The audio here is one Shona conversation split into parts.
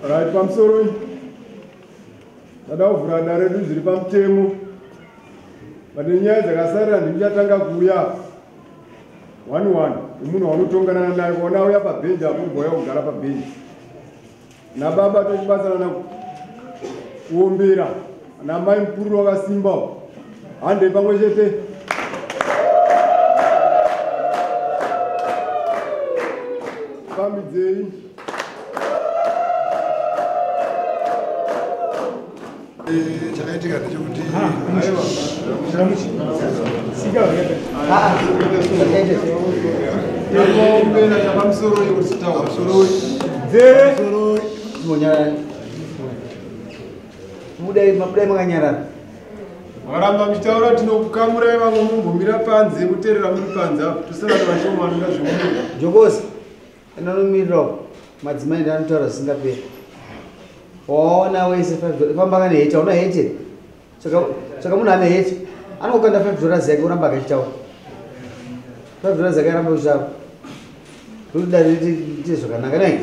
Right, pamusoro tada kuvhura dare redu zviri pamutemo. Vane nyaya dzakasarira ndichatanga kuuya 1-1 nemunhu waunotongana naye kuona auya pabhenji apo ubva kugara pabhenji. Nababa tochibatsirana kuombera namai mukuru wakasimba handei pamwe chete. Fambidzei. Chakaitika ndechekuti aiwa chapamusoro mudai makanyarara. Makaramba muchitaura tinokukamurai vamwe mumbomira panze kuteerera muri panze apo tosara vashoma vanoda zvemuno. Jokosi anonomirirawo madzimai ndanotaura zvisingaperi. Waona wese $5 famba kane heti hauna heti. Saka munhu ane heti anokanda $5 yake oramba akachitaura. $5 yake aramba kuchitaura. Kuti dare riite zvakanaka nai.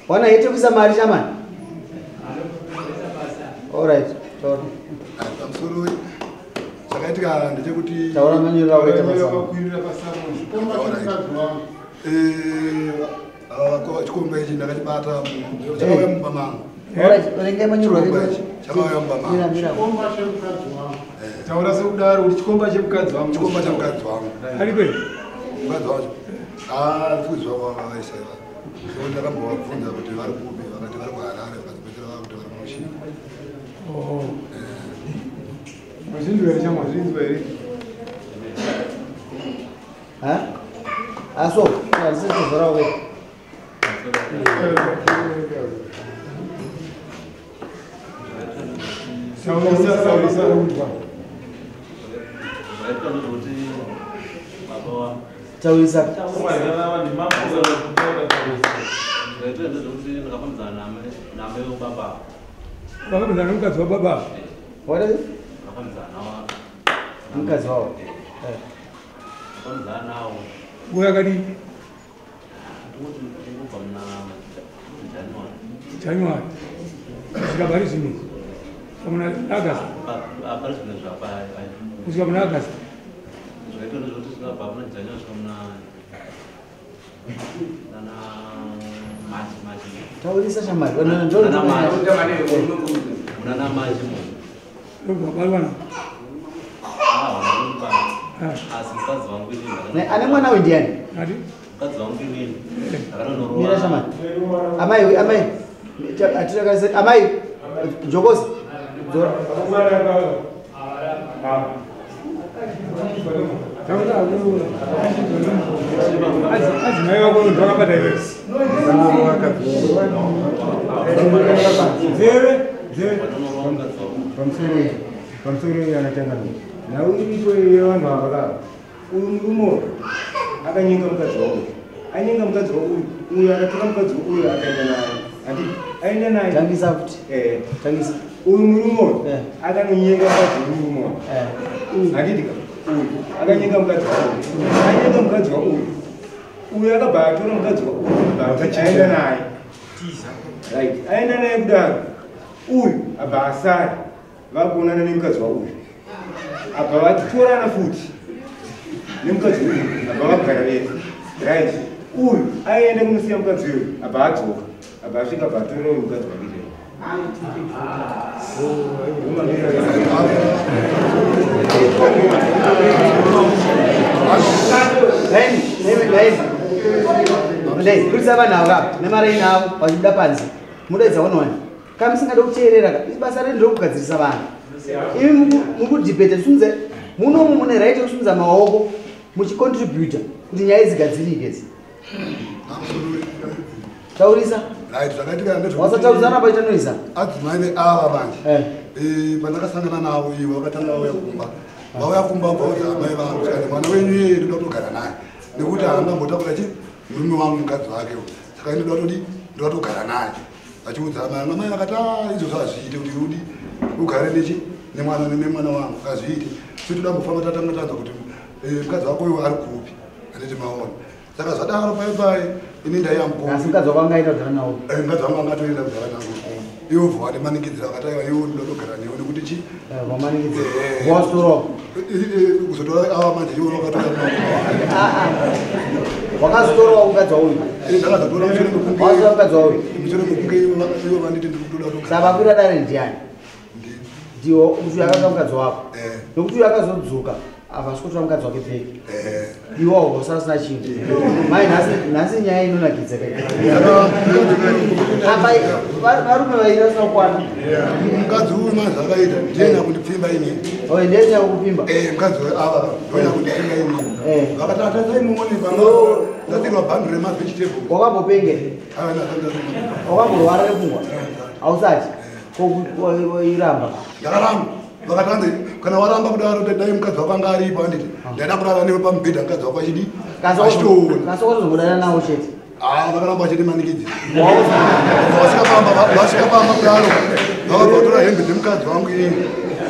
Wana heti kuisa mari chamani. All right, taura. Pamusoro chakaitika ndechekuti taura manyorero akaita pasamo. Wakakwirira pasamo. Chikomba ichi ndakachibata chakauya mumba mangu. Alright, verengai manyorero akaita. Chakauya mumba mangu. Mira, mira. Taura sekudaro kuti chikomba chemukadzi wangu. Chikomba chemukadzi wangu. Aripo here? Mukadzi wacho ari kuziva kwavakaisa iva. So ndakambovabvunza kuti vari kupi, vakati vari kuHarare, vakazopedzera vakuti vari kuMushinga. Oh. Mazvinzwa here shamwa, zvinzwa here? Ha? Aso, handisi kuzora wakaita. Taurisa, taurisa. Zvakaitwa ndezvekuti baba wa Taurisa. Zvakaitwa ndezvekuti ndakafambidzana namai webaba. Wakapinzana nemukadzi wababa. What is it? Ndakafambidzana nawo. Mukadzi wavo. Eh. Ndakafambidzana nawo. Nguva yakadii? Ndikuti ndikubva muna January. January. Kusvika pari zvino. Muna August. Pari zvino zvapa. Kusvika muna August. Zvakaitwa ndezvekuti zvakabva muna January kusvika muna nana March March. Taurisa shamwari. Nana March. Muna na March mo. Ndobva barwana. Ah, vana Ah. Asi mukadzi wangu inini. Ane mwana uyu ndiani? Ati? Mukadzi wangu inini. Mira Ndakanonorora. shamwari. Amai, amai. Atitakase amai. Njokozi. Dzora. Adzimai vako ndo vakabata iwewe. Nzeve, nzeve. Ndakanonorora mukadzi wangu. Pamusoro, pamusoro anatanga. Nhau iripo yevanhu ava ka. Uyu murume akanyenga mukadzi wauyu. Anyenga mukadzi wauyu. Uyu akatora mukadzi uyu akaenda naye. Handiti aenda naye. Tangisa futi. Eh. Tangisa. Uyu murume uyu Eh. akanonyenga mukadzi wemurume uyu. Eh. Handiti ka uyu akanyenga mukadzi wauyu. Anyenga mukadzi wauyu. Uyu akabva atora mukadzi wauyu abva aenda naye. Right. Aenda naye kudaro. Uyu abva asara vakuonana nemukadzi wauyu. Abva vatorana futi nemukadzi uyu abva vagara vese. Right. Uyu aenda kunosiya mukadzi uyu abva adzoka. Abva asvika abva atora uyu mukadzi wake chaiye. Laini, laini, laini. Ndei, kurisa vanhu ava ka, nemaraini avo vachibuda panze. Mudaidza one one. Kana musingade kuteerera ka, basa redu nderokugadzirisa vanhu. Imi mukudhibheta tisunze munomu mune right yekusimudza maoko muchicontributa kuti nyaya dzigadzirike idzi. Taurisa. Right, zvakaitika ndezvekuti Wasataurisana paita noisa. adzimai ava manje Eh. Pandakasangana navo ivo vakatanga vauya kumba. Vauya kumba vaudza amai vangu tikati mwana wenyu iyeye ndoda kutogara naye nekuti haangambotakura chi murume wangu mukadzi wake uyu. Saka ini ndoda todi ndoda kutogara naye. Vachiudza amai vangu, amai vakati "Ah, izvozvo hazviite kuti udi ugare nechi nemwana wangu hazviite. So toda kumbofamba tatanga tanzwa kuti mukadzi wako uyu ari kupi handiti maona. Saka zvadaro pai pai ini ndaiya mukuru. Asi mukadzi wako angaita kugara nawo. Mukadzi wangu angatoenda kugara nangu. Iwo bva wandimanikidzira vakati aiwa iwo ndoda kugara newe nekuti chi Wamanikidzira. Wasoro. Kuzotora ava manje iwo wakatora Ah ah. Wakazotorawo mukadzi wauyu. Ndakazotora mushure mekunge Wazotora mukadzi wauyu. mushure mekunge ivo vanditi ndiri kutoda kutogara. Saka vakwira dare ndiani? Ndiwo kuti uyu akatora mukadzi wako. Nokuti uyu akazodzoka havasi kutora mukadzi wake back. Iwo wasara usina chinhu. Mai nhasi nhasi nyaya inonakidza kai. Apa varume vairi vasina kukwana. Mukadzi uyu manje zvakaita ndiye nyakundipfimba inini. Oh, ndiye nyakukupfimba. Mukadzi uyu ava ndo nyakundipfimba inini. Vakati atasai muone panga ndasirwa bhandu remavegetables. Wakambopenge? Wakamborwara nepfungwa? Hausati? Ko iramba. Ndakaramba. Vakati anzi kana waramba kudaro dai mukadzi wako anga aripo handiti ndaida kurara newe pamubhedha mukadzi wako achidi achitoona. Kasi wakazozongodana nawo chete. Ah, vakaramba vachindimanikidzira. Vasvika pamba kudaro vakabva vatora hembe dzemukadzi wangu inini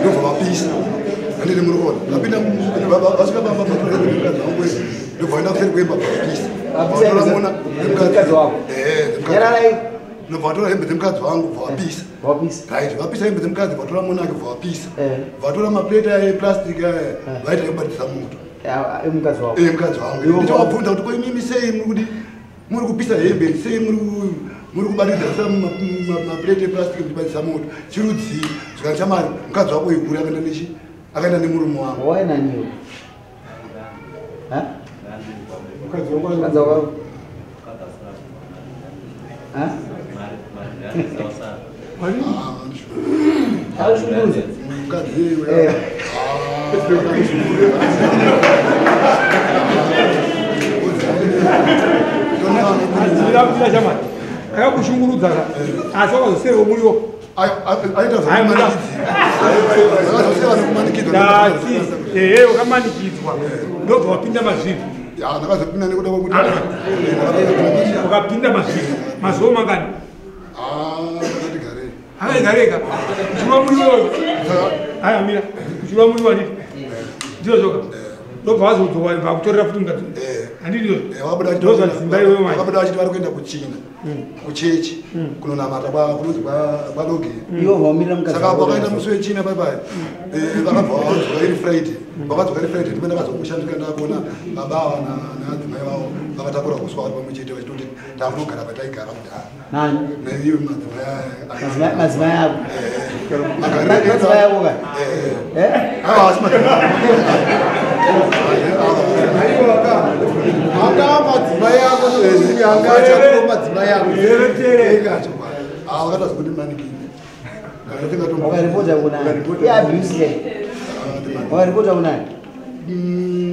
ndobva vapisa. Handiti muri kuona vapinda vasvika pamba vatora hembe dzemukadzi wangu inini ndobva vaenda kuseri kwemba vapisa. Vapisa hembe Vatora mona dzemukadzi wako. Dzemukadzi. Nyararai. Ndobva vatora hembe dzemukadzi wangu bva vapisa. Right, vapisa hembe dzemukadzi vatora mwana wake bva vapisa. Vatora maplate aya eplastic aya vaita ekubatisa moto. Mukadzi wako. Mukadzi wangu. Ndichavabvunza kuti ko imimi sei muri kuti muri kupisa hembe sei muri kubatidza maplate eplastic muchibatisa moto chirudzii zvikanzi chamari mukadzi wako iguri akaenda nechi akaenda nemurume wangu. Wainaniwo? Mukadzi wako. Akakushungurudza asi wakazoseriwo muriwo ehe wakamanikidzwa ndobva wapinda mazviri. Ndakazopinda nekuda kwekuti wakapinda mazviri mazuva mangani? Akati Akaigareka kuchirwa muriwo aya mira kuchirwa muriwo anditi ndizvo zvoga ndobva wazodzoka vakutorera futi mukadzi handiti ndozvazimba iwewe manje vakabuda vachiti vari kuenda kuchina kuchechi kunonamata kunonzi kwalogeni. Saka vakaenda musi wechina paipai vakabva vadzoka iri Friday. Vakadzoka iri Friday ndipo ndakazokushandika ndakuona baba ava naadzimai vavo vakatakura uswa vari pamwe chete vachitoti takunogara pataigara kudhara. Naivo madzimai madzimai avo. Madzimai avo ka? Asi madzimai. Anga madzimai ako anga achakuro madzimai ako. Vakatazi kuti manikini. Wakaripota kunani? Iabuse. Wakaripota kunani?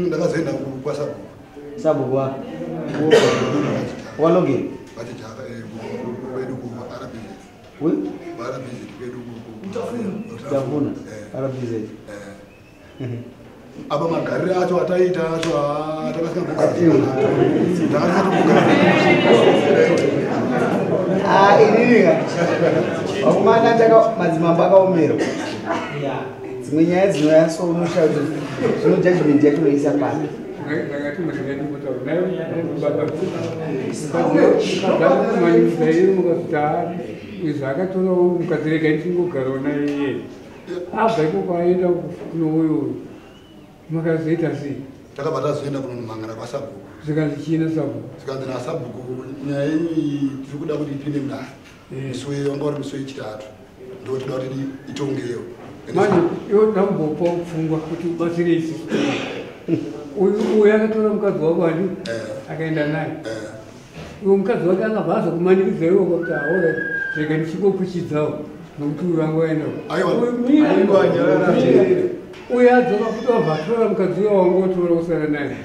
Ndakazoenda kwaSabhuku. Sabhuku wako. Walogeni? Vachijaka kwedu ku RBZ. RBZ kwedu ku Tafuna. RBZ. Apa magariro acho ataita acho takasingambogara. Inini ka vakomana madzimambo akaomerwa dzimwe nyaya dzinouya so unoshaya kuti zvino judgment yacho unoisa papi. Zvakatorawo mukadzirega ndichingogarawo naiye abva ikoko aenda kunouyo makazoita sei? Takabva tazoenda kunomhangana kwaSabhuku. Zvikanzi chiina Sabhuku? Zvikanzi naSabhuku nyaya yenyu iyi tiri kuda kuti ipinde mudare. Musi wanga uri musi wechitatu ndo tinoda kuti itongewo. Manje iwe ndambopa pfungwa kuti ubatsire isusu. Uyu akatora mukadzi wako andi akaenda naye. Uyu mukadzi wake akabva azokumanikidza iwe kuti aora rega ndichingokuchidzawo nokuti uyu wangu aendawo. Uyu adzoka futi wabva atora mukadzi uya wanga watora kusara naye.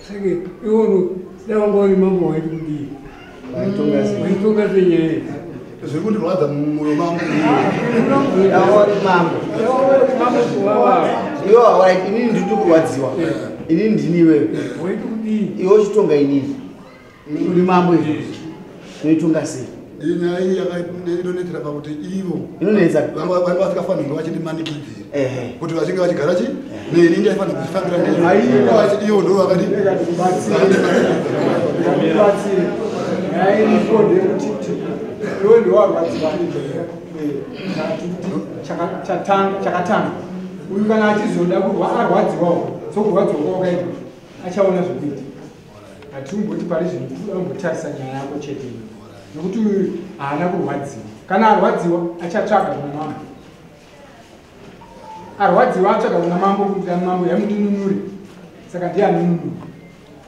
Saka iwono dai wanga uri mambo waiti kudii? Waitonga sei nyaya iyi? Zviri kundirwadza mumwoyo mangu. Uri mambo. Iwe alright, inini ndiri kurwadziwa. Inini ndini iwewe. Waiti kudii? Iwe uchitonga inini. Uri mambo izvo. Unoitonga sei? Nyaya iyi inonetsera pakuti ivo inonetsa vanga vasingafaniri kunge vachindimanikidzira kuti vachinge vachigara chi neni ndaifanira kuzvifambira ndega. Ivo ndo vakati batsire. Nyaya iripo ndeyekuti iwe ndiwarwadziwa chakatanga uyu kana achizoda arwadziwawo sokurwadziwa kwawakaita achaona zvekuita. Hatiumboti pari zvino ambotarisa nyaya yako chete nokuti uyu haana kurwadziwa. Kana arwadziwa achatsvaga kuna mambo. Arwadziwa atsvaga kuna mambo kuti mambo yamundinunure saka ndiye anonunura.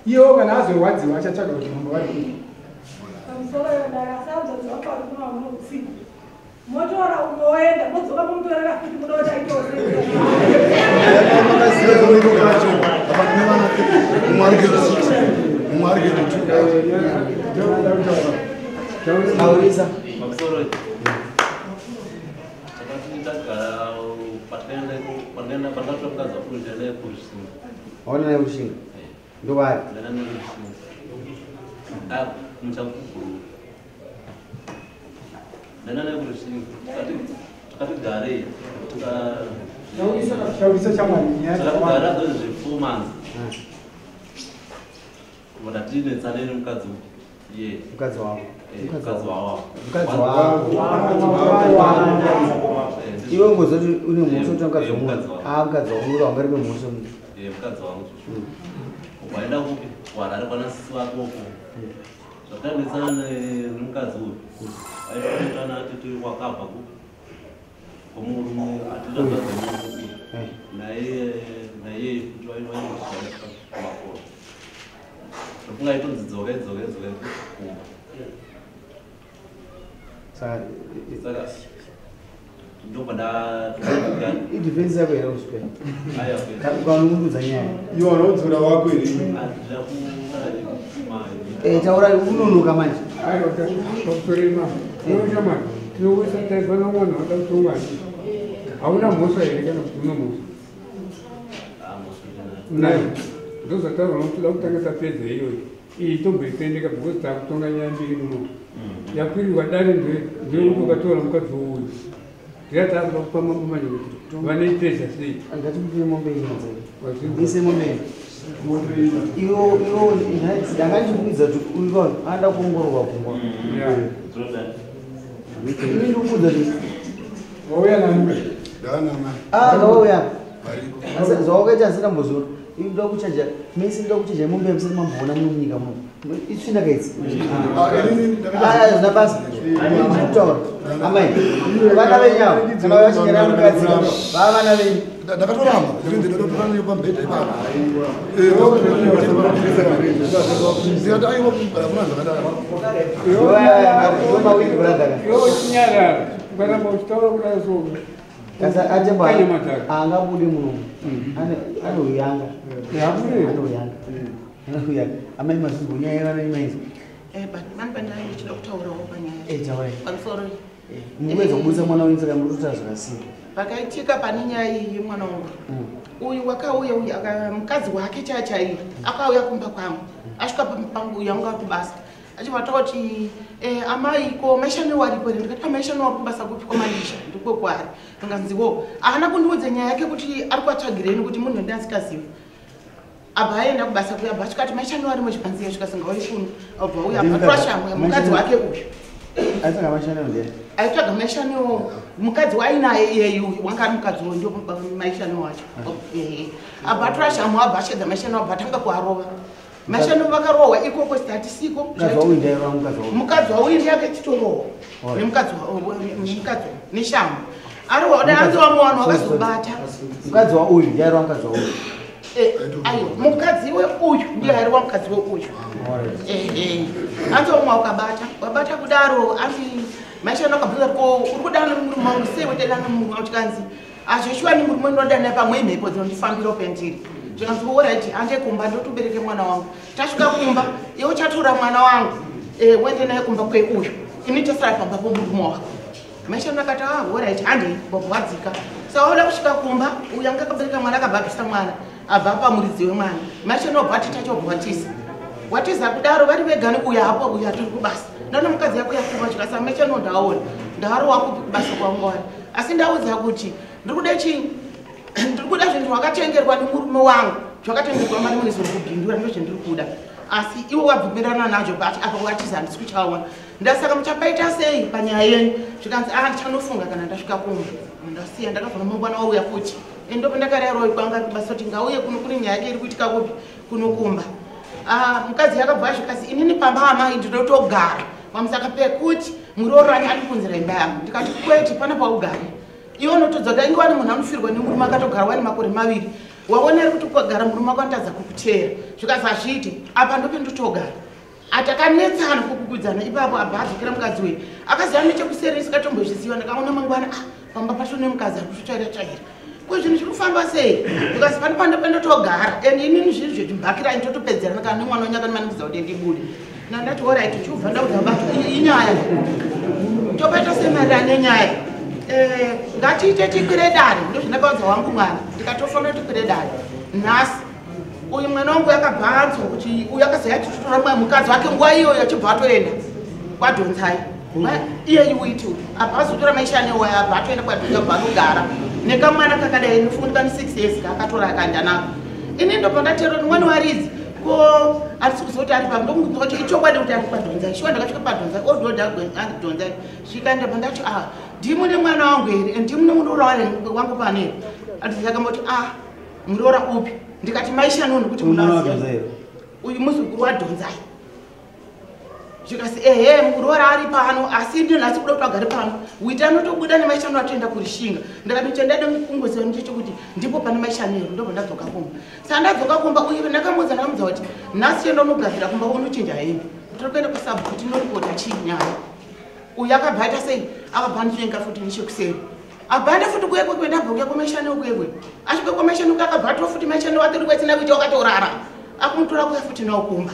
Iyewo kana azorwadziwa achatsvaga kuti mambo vari kupi. Motora unoenda modzoka momutorera futi muda kuti aitewo sei? Apa ndine vana mumwe ari grade 6 mumwe ari grade 2. Taurisa. Pamusoro takati tagara pandakaenda pandakatora mukadzi wangu ndaenda naye kuRushinga. Waona naye kuRushinga? Ndovari? Ndaenda naye kuRushinga. Muchakuguru. Ndaenda naye kuRushinga. Takati garei. Taurisa chamwari nyaya Takagara those 4 months. Vatinetsane nemukadzi Mukadzi wako. Mukadzi wako. Mukadzi wako. Iwe ungozoti une mhosva kuti mukadzi wangu. Ah, mukadzi wangu uri wangari mhosva munhu. Mukadzi wangu. Waenda kupi? Warare kwana sisi wako uko. Zvakandisana nemukadzi uyu. Aifanira atiti wakabva kupi? Kumurume atitadza murume. Naye kuti vaingoita makoro. Ndofunga itonzi dzoka kumba. Saka ndobva nda idefense yako here kuswera? Ukaunungudza nyaya. Iwe unodzora wako here? Taura unonoka manje. Aiwa pakutorema. Unoita tinowesa taizana mwana wada kutonga. Hauna mhosva here kana kuti una mhosva? Unayo. Ndozvataura kuti toda kutanga tapedza iyoyo. Iyi tomboitendeka because takutonga nyaya mbiri muno. Yakwirirwa dare ndeyekuti ukatora mukadzi uyu. Ndikatakuda kupa mambo manje kuti vanoipedza sei. Ngatikupe mombe ino. Ise mombe ino. Iwo ndanga ndichikuudza kuti uyu anoda kuongororwa pfungwa. Ini ndikuudza kuti wauya nani? Ah, ngawauya. Asi zvawakaita asina mbozora. Ini ndoda kuchaja, mese ndoda kuchaja mombe musati mamboona munyika muno. Itsvina kaidzi. Ah, zvina basa. Kutaura. Amai. Vana venyu avo, kana vachinyara mukadzi vava vana venyu. Ndakatoramba, ndinotora nayo pamubhedha ipapo. Ndikati aiwa hakuna zvakadaro. Mawiki brother. Iwe uchinyarara, ukaramba uchitaura kudai so. Sasa atemba angabude muno. Anouyanga. Anouyanga. Anouyanga. Amai mazungu nyaya yevana imaizi. Mani pandai ndichida kutaurawo panyaya. Taurai. Pamusoro. Mukuedza kubudisa mwana wenyu saka muri kutaura zvakasimba. Pakaitika pane nyaya iyi mwana wangu. Uyu wakauya uyu mukadzi wake chaiye akauya kumba kwangu. Asvika pangu uyu anga kubasa. Achibva kuti amai ko maishano waripo here? Ndikati maishano wari kubasa kupi kwamalisha ndiko kwaari. Ndinganziwo haana kundiudza nyaya yake kuti ari kwatsvagireni kuti munhu ndasikazivi. Abva aenda kubasa kuya abva asvika ati maishano wari muchipanziya svika singauyi kuno. Abva uya abva twashamwe mukadzi wake uyu. Aitsvaga maishano ndiye? Aitsvaga maishano mukadzi wainaye iyeyu wanga ari mukadzi uyu ndio maishano wacho. Abva twashamwe abva ashedza maishano abva atanga kuarova. Maishano vakarohwa ikoko statisiko. Mukadzi wauyu ndiye akachitorohwa nemukadzi neshamwe. Arohwa anzi vamwe vanhu vakazobata. Mukadzi wauyu ndiye airohwa mukadzi wauyu. Aiwa mukadzi weuyu ndiye airohwa mukadzi weuyu. Anzi vamwe vakabata wabata kudaro anzi maishano akabvunza ko uri kudana nemurume wangu sei wetedana nemurume wangu chikanzi azveshuwa nemurume ndinodana pamwe mhepo dzinondifambira pendiri. Zvikanzi alright ande kumba ndotobereke mwana wangu. Tasvika kumba iwe uchatora mwana wangu uende naye kumba kweuyu ini tosara pamba pomurume wako. Maishano akati ah alright handei wabwadzika. Saka wauda kusvika kumba uyu anga akabereka mwana akabva abvisa mwana abva pamuridzi wemwana. Maishano obva ati tachobwatisa. Watiza kudaro vari vegani uyu hapo uyu atori kubasa. Ndaona mukadzi yako yakuba chikasa maishano ndaona ndarowa kupi kubasa kwangu wari. Asi ndaudza kuti ndiri kuda chii? Ndiri kuda zvinhu zvakatengerwa nemurume wangu. Zvakatengerwa mari mune zvinhu kubhindura ndizvo zvandiri kuda. Asi iwe wabvumirana nazvo but apa watiza handisi kuchaona. Ndasaka muchapaita sei panyaya yenyu? Zvikanzi ah ndichanofunga kana ndasvika kumba. Ndasiya ndakabva mangwana wauya futi. Ndipo ndakarayirwa kwanga kubasa kuti ngauye kuno kune nyaya yake iri kuitika kupi kuno kumba. Ah mukadzi yakabva asvika inini pamba amai ndinotogara. Pamusaka pekuti muroorani ari kunzira imba yangu. Ndikati kwete pana paugare. Iwe unotodzoka inge wani munhu anofirwa nemurume akatogara wani makore maviri. Waona uri kuti kugara murume wako anotadza kukuteera. Zvikanzi hazviite apa ndope ndotogara. Atakanetsana kukukudzana ipapo abva adzokera mukadzi uyu. Akaziva nechekuseri isingatombozviziva ndakaona mangwana ah pamba pacho nemukadzi ari kutotsvaira tsvaira. Ko zvinhu zviri kufamba sei? Because pano pano ndotogara and inini zvinhu zvechibhakira ndotopedzerana kana nemwana wenyu akanimanikidza kuti ndibude. Ndandati alright chubva ndaudza bato inyaya. Topaita semaererano nenyaya. Ngatiite tikwire dare ndozvandakaudza wangu mwana ndikatofanira tikwire dare nhasi. Uyu mwana wangu akabva anzwa kuti uyu akazoya achitotora mukadzi wake nguva iyoyo achibva atoenda kwadhonzai. Iye iwiti uyu abva azotora maishane waya abva atoenda kwadhonza abva anogara nekamwana kakadai nofunika ni 6 years kaakatora akaenda nako. Ini ndobva ndatero kuti mwana waridzi Ko handisi kuziva kuti ari pa ndokunzwa kuti ichokwadi kuti ari padhonzai. Shuwa ndakasvika padhonzai odhodha dhonzai. Svika ndabva ndati ah ndimune mwana wangu here? Ndimune muroora wangu pane here? Andikamboti ah muroora upi? Ndikati mai Shanoni kuti munoziva. Uyu muzukuru wadhonzai. Zvikasi ehe muroora ari pano asi ndiye nhasi kuda kuti agare pano. Witi anotobuda nemaishano atoenda kurishinga. Ndakati chandada kungoziva ndechekuti ndipo pane maishano here ndobva ndadzoka kumba. Saka ndadzoka kumba uyu ndakamuudza ndakamuudza kuti nhasi enda unogadzira kumba unochinja hembe. Tiri kuenda kusabhuku tinoripota chii nyaya. Uyu akabva aita sei? Akabva andichenga futi nechekuseri. Abva futi kuye kuenda bvoke kumaishano kuye. Asvika kumaishano akabva atora futi maishano atori kwetsina kuita wakatorara. Akumutora kuya futi nawo kumba.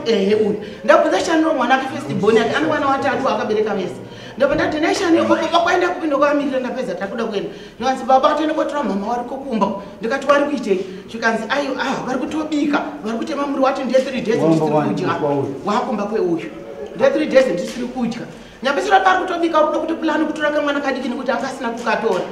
Ehe uyu. Ndabvunza Shano mwana ake first born yake ane vana vatatu akabereka vese. Ndobva ndati nai Shano baba kwaenda kupi ndokwaamirira ndapedza takuda kuenda. Zvikanzi baba toenda kotora mama vari kokumba. Ndikati vari kuitei? Zvikanzi ayo ah vari kutobika vari kutema muriwo wacho ndiye 3 days ndisiri kudya. Wakumba kweuyu. Ndiye 3 days ndisiri kudya. Nyambisira pari kutobika uri kuda kuti plani kutora kamwana kadiki nekuti anga asina kukatora.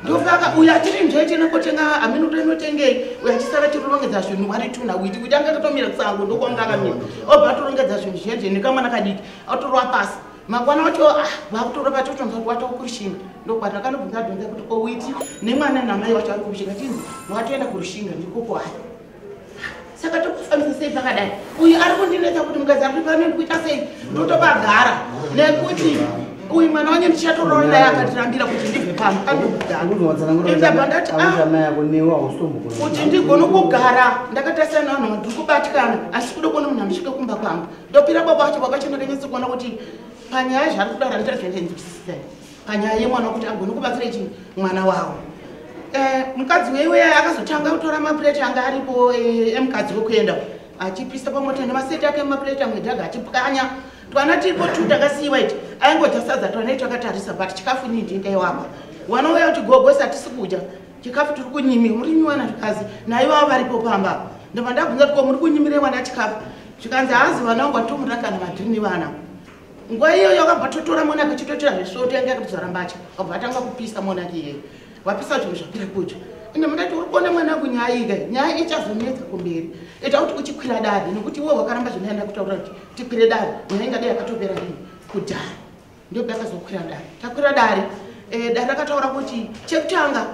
Ndopaka uyu achiri nje chena kotenga amene kuti inotengei uyu achisara chirongedza zvinhu wari tuna witi kuti anga akatomira kusango ndokwanga akamira. Obva atorongedza zvinhu zviye nekamwana kadiki atorwa pasi. Mangwana wacho ah vakutora pachotonzwa kuti watova kurushinga. Ndokwati akanobvunza dhonza kuti ko witi nemwana namai wacho ari kurushinga chinzi watoenda kurushinga ndiko kwaari. Saka tokufambisa sei pakadai? Uyu ari kundinetsa kuti mukadzi ari pano ndikuita sei? Ndotopagara nekuti uyu mwana wanyu ndichatoroora naye akatirambira kuti ndibve pano andokugara. Ndabva ndati ah kuti ndigone kugara ndakatasana navanhu ndiri kubatikana asi kuda kuona munhu anosvika kumba kwangu. Ndopira baba wacho baba vacho ndakanyatsa kuona kuti panyaya zvaari kudaro handita zvendenzwisisai panyaya yemwana kuti agone kubatsira chi mwana wavo. Mukadzi weiwe akazotanga kutora mapureti anga aripo emukadzi wekuenda achipisa pamoto nemaseti ake emapureti amwe dhaga achipwanya. Twana tiripo tu takasiyiwa iti aingodya sadza twana iti akatarisa but chikafu inini ndingaiwapa. Wana uya kuti gogo hatisi kudya chikafu tiri kunyimi muri nyiwana zvikazi naivo varipo pamba. Ndobva ndabvunza kuti ko muri kunyimirei wana chikafu zvikanzi haazi vana vangu vatomurira kana madhirini vana. Nguva iyoyo akabva totora monaki chitotora zvesvoto yange yakatozara mbatya akabva atanga kupisa monaki iyeyo. Wapisa zvinhu zvapera kudya. Ende mundati uri kuona mwanangu nyaya iyi kai nyaya ichazonetsa kumberi. Ita kuti uchikwira dare nekuti iwe wakaramba zvinoenda kutaura kuti tikwire dare nyaya ingadai yakatopera rini kudhara. Ndipo yakazokwira dare. Takwira dare dare rakataura kuti chekutanga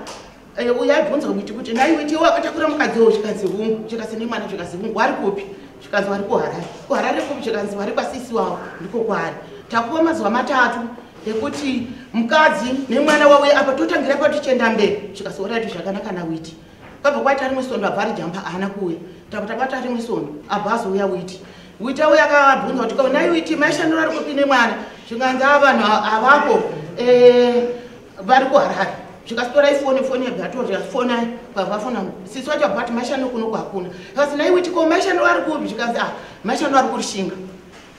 uyu aibvunza kuti kuti nhai witi iwe wakatakura mukadzi uyu zvikanzi hungu zvikanzi nemwana zvikanzi hungu wari kupi zvikanzi wari kuHarare. KuHarare kupi zvikanzi wari kwasisi wavo ndiko kwaari. Tapuwa mazuva matatu ekuti mukadzi nemwana wauye apa totangira pa tichienda mberi zvikanzi orati zvakanaka nawiti. Kwabva kwaita rimwe sondo abva arijamba haana kuuya. Tabva tabata rimwe sondo abva azouya witi. Witi auya akabvunza kuti ko nhai witi maishandiro ari kupi nemwana zvikanzi ava vanhu avapo vari kuHarare. Zvikasitora ifoni foni yabva yatora zvikasifonai kwabva afona sisi wacho abva ati maishano kuno hakuna. Zvikanzi nhai witi ko maishano ari kupi zvikanzi ah maishano ari kurishinga.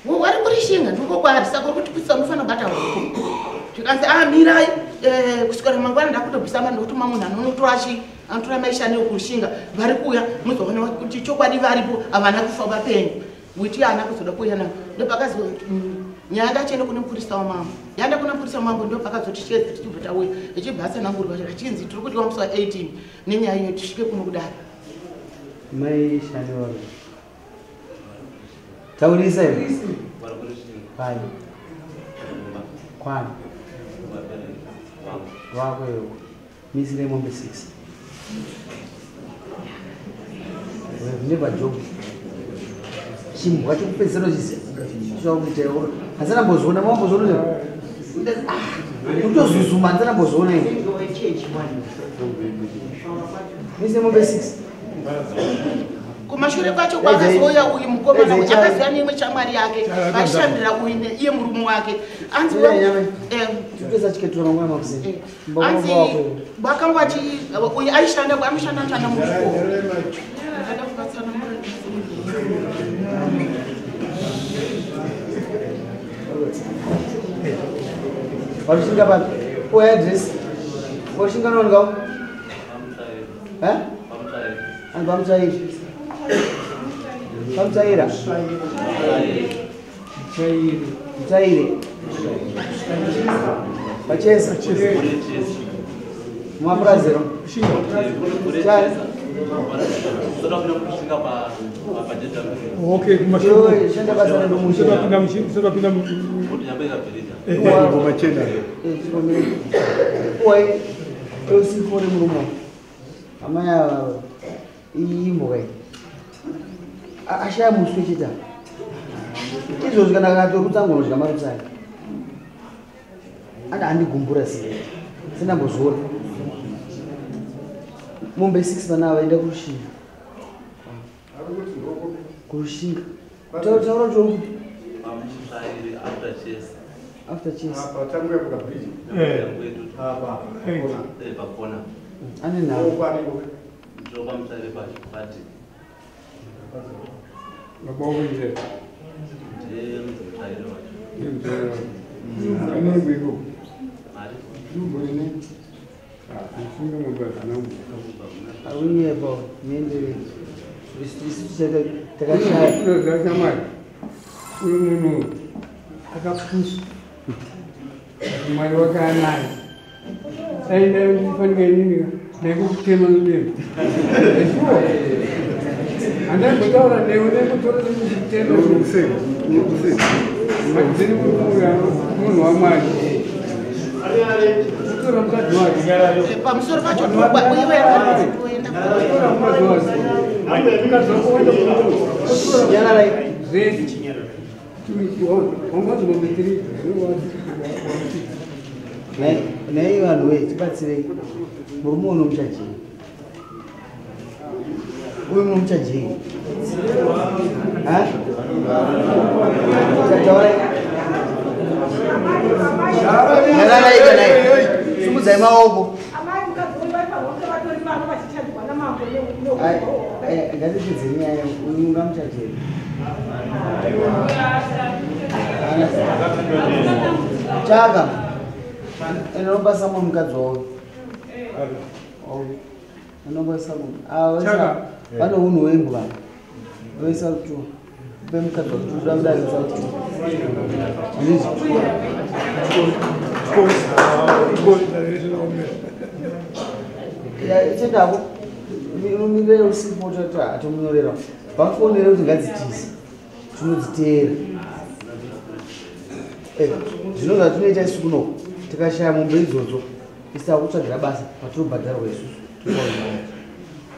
Wari kurishinga ndiko kwaari saka uri kutiputisa unofanira kubata huku. Zvikanzi ah mirai kusvikira mangwana ndakutobvisa mari ndokutuma munhu anonotora chi anotora maishano ekurushinga vari kuuya muzoona kuti chokwadi varipo havana kufa vapenyu. Witi haana kuzoda kuuya navo. Ndopakazi nyaya ngachiende kune mupurisa wamambo. Yaenda kune mupurisa wamambo ndopakazoti chedza tichibva tauya ichibva atsanangurwa achinzi tiri kudiwa musi wa18 nenyaya iyo tisvike kuno kudare. Mai Shani wari. Taurisa iwe. Pai. Kwani. Wako iwe. Misire mombe 6. We have never joked. Chimbwa chekupedzisira uchiziva. Zvakuita iwe. Handisana mbozviona, mambozviona. Kutozuzuma handisana mbozviona ini. Misire mombe 6. Kumashure kwacho kwakazouya uyu mukomana uyu akaziva neimwe shamwari yake vaishandira uyu neiye murume wake. Anzi Tupesa chiketura mangwana makuseni. Anzi vakanga vachi uyu aishanda anoshanda shanda muzvikoro. Ndakada kuvatsanangura. Varushinga papi? Oya address. Varushinga noonekawo? Eh? Anzi pamutsvairi. Pamutsvaira. Mutsvaire. Pachesa. Mumapuraziro. Chari. Okay, shanda basa redu mushe. Usapinda Uwai usifore murume. Amai ava imbwa iyi. Ashaya muswe chete. Izvozvi kana akatorutsa angonodya marutsa ake. Anda andigumbura sei. Sindambozviona. Mombe 6 vana ava enda kuRushinga. Kurushinga. Taura kuti uri kupi? After chess. Apa. Pakona. Ane nhau. Ndopamutsvaire pacho pati. Baba wakuita. Ndiye mutsvaire wacho. Ndiye mutsvaire wacho. Ane mbiko. Mari. Ndumbo ine. Musinga mombe hadzina Aunyepa niendelee. Isu takashaya. Unoziva shamwari, uyu munhu akapusa. Mwari wake anaye. Dai ndaifanike inini ndaingokutema nedemo. Shuwa. Handaizotaura newe ndaingotora nekutema. Madzini munhu waMwari. Kutora mukadzi wake. Pamusoro pacho iwe kuenda. Kutora mukadzi wake. Mukadzi wako waenda kutora. Nyararai. Zvese. Wangazi mombe 3. Nei vanhu we tibatsirei. Murume unomuchajei. Uyu munomuchajei. Ha? Taurai. Nyararai kanai. Simudzai maoko. Amai mukadzi uyu vaifanira kunge vatori vana vachichanjwa namambo Ngatipedze nyaya uyu ungamuchajei. Chaka. Inopa samwe mukadzi wavo. Inopa samwe. Chaka. Vane unhu hwembwa. Voisa kutu. Upe mukadzi wako kuti uda kudai voisa kutu. Handizvo. Chendako. Unomirira usipo atomunyorera. Vafonere kuti ngadzitize. Tinodziteera. Zvino zvatinoita isu kuno tikashaya mombe idzodzo isu takutsvagira basa patinobhadharwa isusu.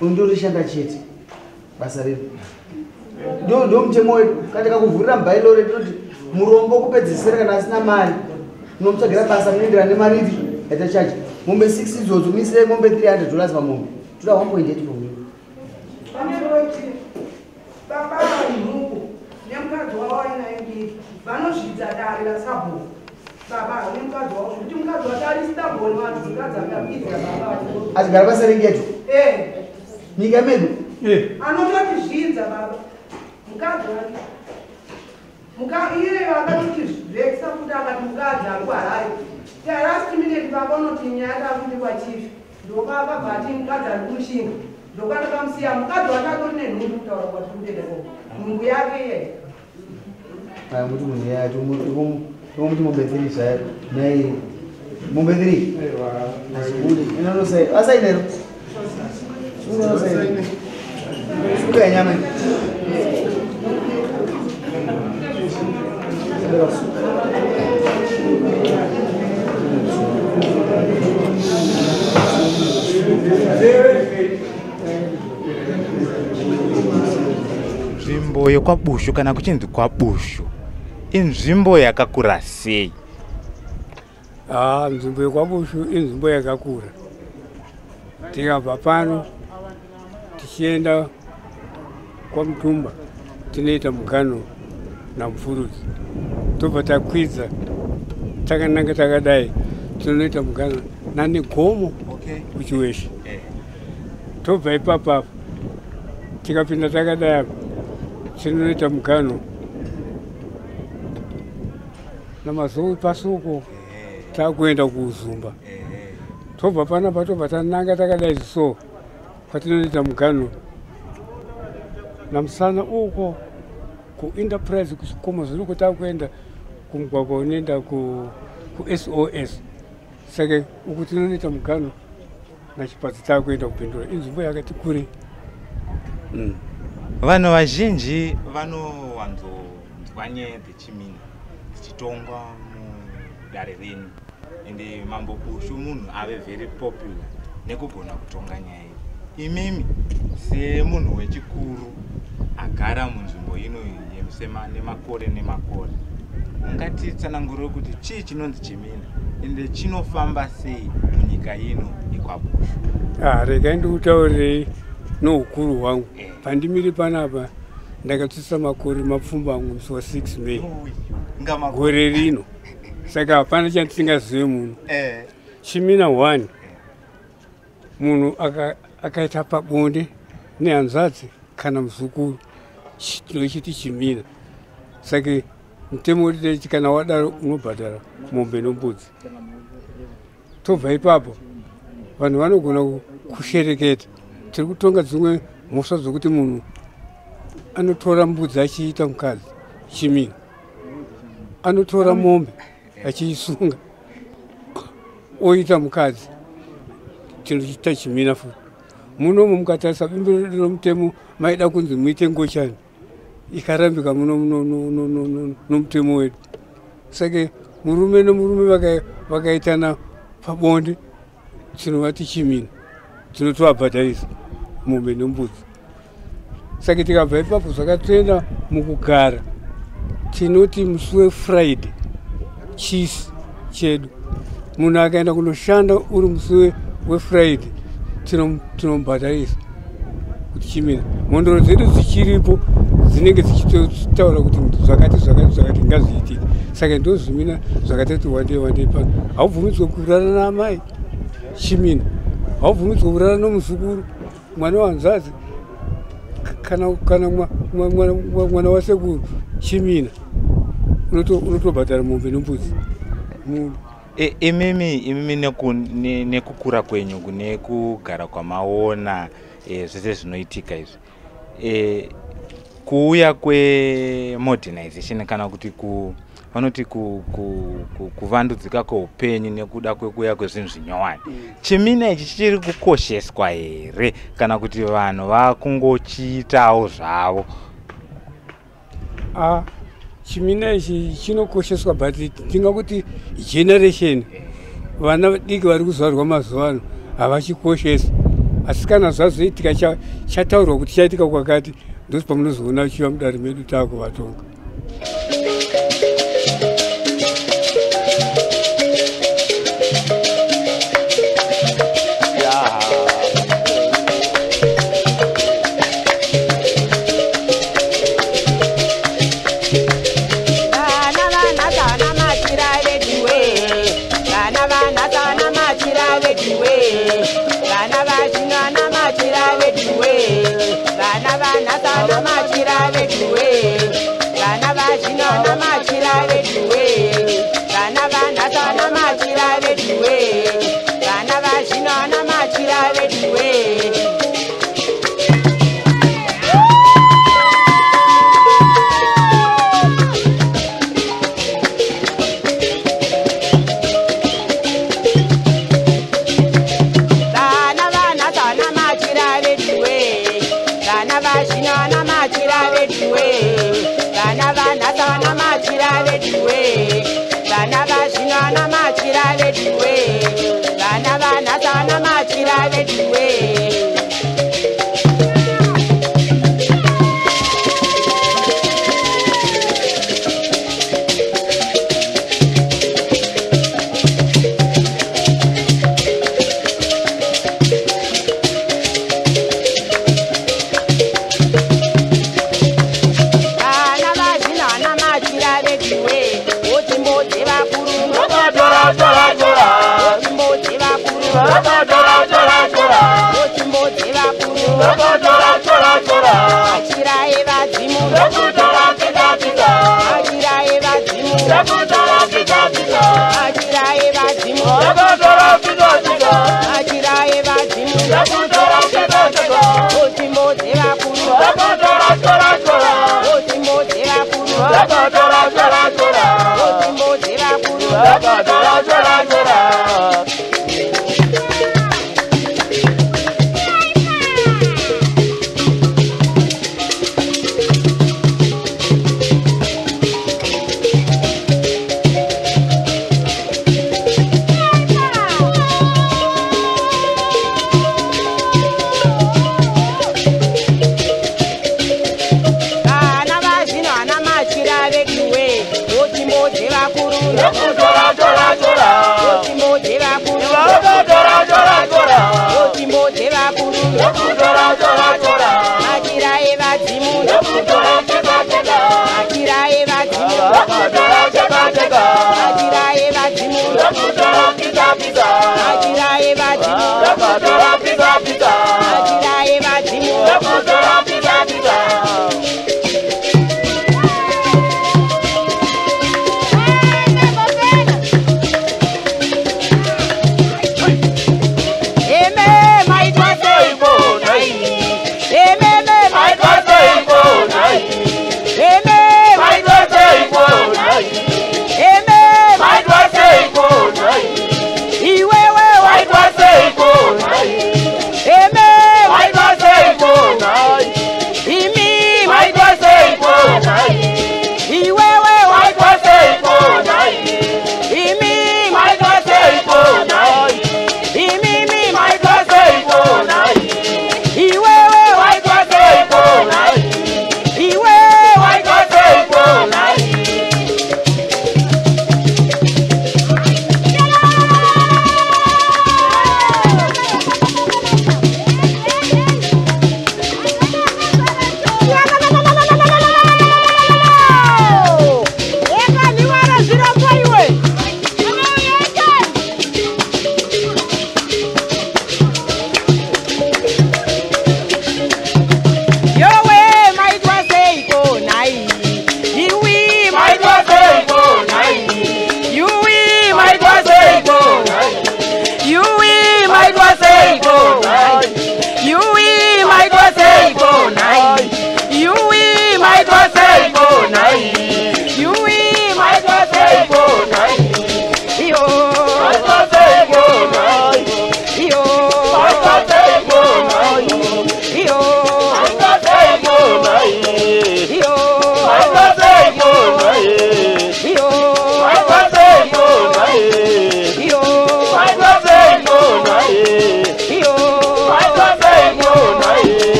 Uyu ndorishanda chete basa redu. Ndo mutemo wedu. Kana tikakuvhurira mubairo redu tinoti murombo kupedzisira kana asina mari unomutsvagira basa munoenderana nemari ipi yatachaja. Mombe 6 idzodzo muisirei mombe $300 pamombe. Toda 1.8 from you. Baba vanhuku nemukadzi wavo ainaye mbiri vanozvidza dare rasabhuku. Baba nemukadzi wavo zvekuti mukadzi wake ari stubborn vanhu mukadzi akapidza baba vacho. Achigara paSerengeto. Nyika medu. Anototi zvidza baba. Mukadzi wake. Iye akatoti zvekisa kuti akati mukadzi ari kuHarare. Last minute baba unoti nyaya takuti kwachief. Ndopakabva ati mukadzi ari kumushinga. Ndokwandakamusiya mukadzi wake atori nenhumbu kutaura kwatiri kutoenda ikoko. Nhumbu yake iyeyo. Aya muti munhu iye tomuti mombe 3 zvayo. Nei mombe 3. Azvibudi. Inonosai. Asainero. Sunga Sunga yenyama. Nzvimbo yekwaBushu kana kuchinzi kwaBushu inzvimbo yakakura sei? Nzvimbo yekwaBushu inzvimbo yakakura. Tikabva pano tichienda kwaMutumba tinoita mugano naMupfurudzi. Tobva takwidza takananga takadai tinoita mugano naNegomo kuChiweshe. Tobva ipapapo tikapinda takadai apa tinoita mugano naMazowe pasuko takuenda kuUzumba. Tobva panapa tobva tananga takadai so kwatinoita mugano naMusana uko kuEnterprise kuchikomo zviri kutakuenda kumugwagwa unoenda kuSOS. Saka uku tinonoita mugano naChipadzi taakuenda kuBindura. Inzvimbo yakati kure. Vanhu vazhinji vanowanzonzwa nyaya dzechimina dzichitongwa mudare renyu, ende Mambo Bushu munhu ave very popular nekugona kutonga nyaya iyi. Imimi semunhu wechikuru agara munzvimbo ino nemakore nemakore, ungatitsanangurire kuti chii chinonzi chimina ende chinofamba sei munyika ino yekwaBushu? Regai ndikutaurirei noukuru hwangu. Pandimiri panapa ndakatsvitsa makore mapfumbamwe musi wa6 May gore rino, saka hapana chandisingazive muno. Chimina 1, munhu akaita pabonde nehanzvadzi kana muzukuru, tinochiti chimina. Saka mutemo wedu kana wadaro unobhadhara mombe nombudzi. Tobva ipapo vanhu vanogona kushereketa. Tiri kutonga dzimwe mhosva dzokuti munhu anotora mbudzi achiita mukadzi, chimina. Anotora mombe achiisunga oita mukadzi, tinochiita chimina futi. Munomu mukatarisa bumbiro romutemo maida kunzi muite ngochani, ikarambika muno nomutemo wedu. Saka murume nomurume vakaitana pabonde tinovati chimina, tinotovabhadharisa mombe nembudzi. Saka tikabva ipapo zvakatoenda mukugara, tinoti musi weFriday chisi chedu, munhu akaenda kunoshanda uri musi weFriday tinomubhadharisa kuti chimina. Mhondoro dzedu dzichiripo dzinenge dzichitotaura kuti zvakati zvakati zvakati ngazviitike. Saka ndo zvimina zvakatati wandei wandei pano. Haubvumidzwe kurara naamai, chimina. Haubvumidzwe kurara nomuzukuru, mwana wahanzvadzi kana mwana wasekuru, chimina. Unotobhadhara mombe nembudzi. Imimi nekukura kwenyu nekugara kwamaona zvese zvinoitika izvi, kuuya kwemodernization kana kuti vanoti kuvandudzika kweupenyu nekuda kwekuuya kwezvinhu zvinyowani, chimina ichi chichiri kukosheswa here kana kuti vanhu vakungochiitawo zvavo? Chimina ichi chinokosheswa, but tingakuti generation vana vadiki vari kuzvarwa mazuva ano havachikoshesi. Asi kana zvazoitika chataurwa kuti chaitika kwakati, ndosi pamunozoona chiva mudare medu taakuvatonga. Takatorapisa. Machira evadzimu. Takatorapisa.